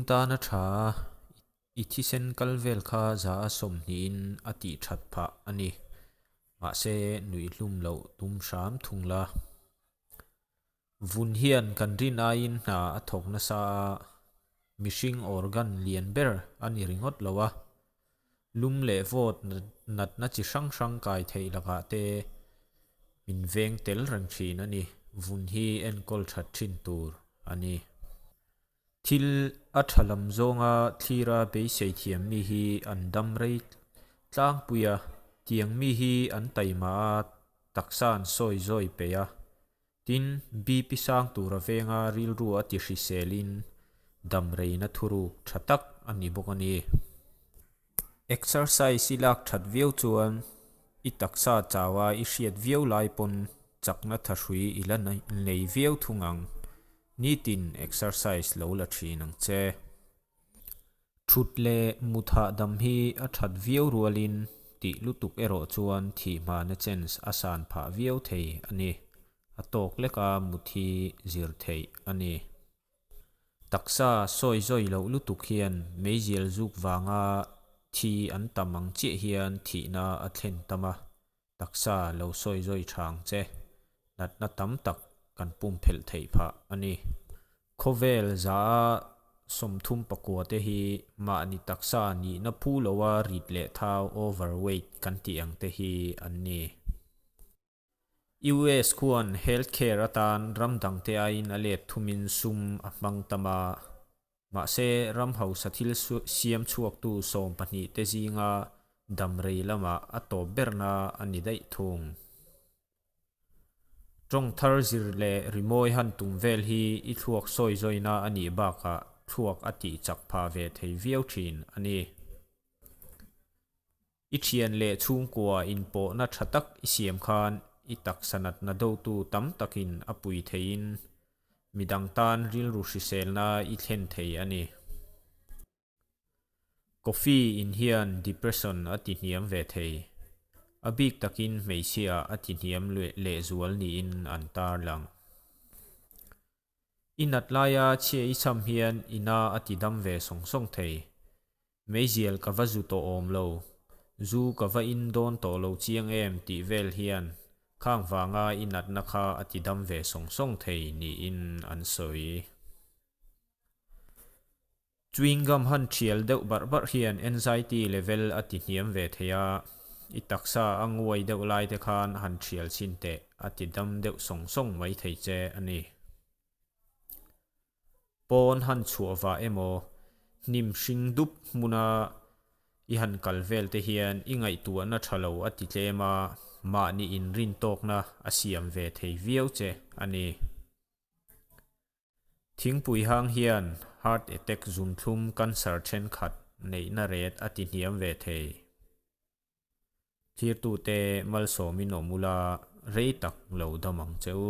Thinlung tan a tha a, i thisen kal vel kha za a sawmhnihin a tih that phah a ni. Mahse, nuihhlum loh tum hram thung la. Vun hian kan rin aiin hna a thawk nasa a, mihring organ lian ber a ni ringawt lo a. Lum leh vawt natna chi hrang hrang kai theih lakah te min veng tel reng thin a ni. Vun hi enkawl that thin tur a ni. Thil a tha lam zawnga thlira beisei thiam mi hi an dam rei tlangpui a, tiang mi hi an taima a, taksa an sawi zawi peih a. Tin, BP sang tura venga rilru a ti hriselin dam reina thuruk tha tak a ni bawk a ni. Exercise i lak that viau chuan i taksa chaua i hriat viau lai pawn chakna thahrui i la nei viau thung ang. Nitin exercise lo la thin ang che. Thut leh mut hahdam hi a that viau rualin tih lutuk erawh chuan thih hmana chance a san phah viau thei a ni. A tawk leka mut hi zir theih a ni. Taksa sawi zawi loh lutuk hian meizial zuk vanga thi an tam ang chiah hian thihna a thlen tam a, taksa lo sawi zawi tha ang che. Natna tam tak kan pumphelh theih phah a ni. Khawvel za a 39 te hi mahni taksa nihna phu loa rit leh thau, overweight, kan tih ang te hi an ni. US khuan health care atan ram dangte aiin a let thumin sum a hmang tam a, mahse ram hausa thil siam chhuaktu 12 te zinga dam rei lamah a tawp berna a ni daih thung. Tawng thar zir leh rimawi han tum vel hi i thluak sawi zawina a nih bakah thluak a tih chak phah ve thei viau thin a ni. I thian leh chhungkua inpawhna tha tak i siam khan i taksa natna dotu tam takin a pui theiin midang tan rilru hriselna i thlen thei a ni. Coffee in hian depression a ti hniam ve thei. A bik takin hmeichhia a ti hniam lehzual niin an tarlang. I nat laia chhia i cham hian i na a ti dam ve sawng sawng thei. Meizial ka va zu tawh awm lo, zu ka va in dawn tawh lo chiang em tih vel hian khang vanga i natna kha a ti dam ve sawng sawng thei niin an sawi. Chewing gum han thial deuh barh barh hian anxiety level a ti hniam ve thei a, i taksa a nguai deuh lai te khan han thial chhin teh a ti dam deuh sawng sawng mai thei che a ni. Pawn han chhuah vah emaw, hnim hring dup hmuna i han kal vel te hian i ngaihtuahna tha lo a ti tlem a, mahni inrintawkna a siam ve thei viau che a ni. Thingpui hang hian heart attack zunthlum cancer thenkhat neihna ret a ti hniam ve thei. Thirtute malsawmin awm ula, rei tak lo dam ang che u.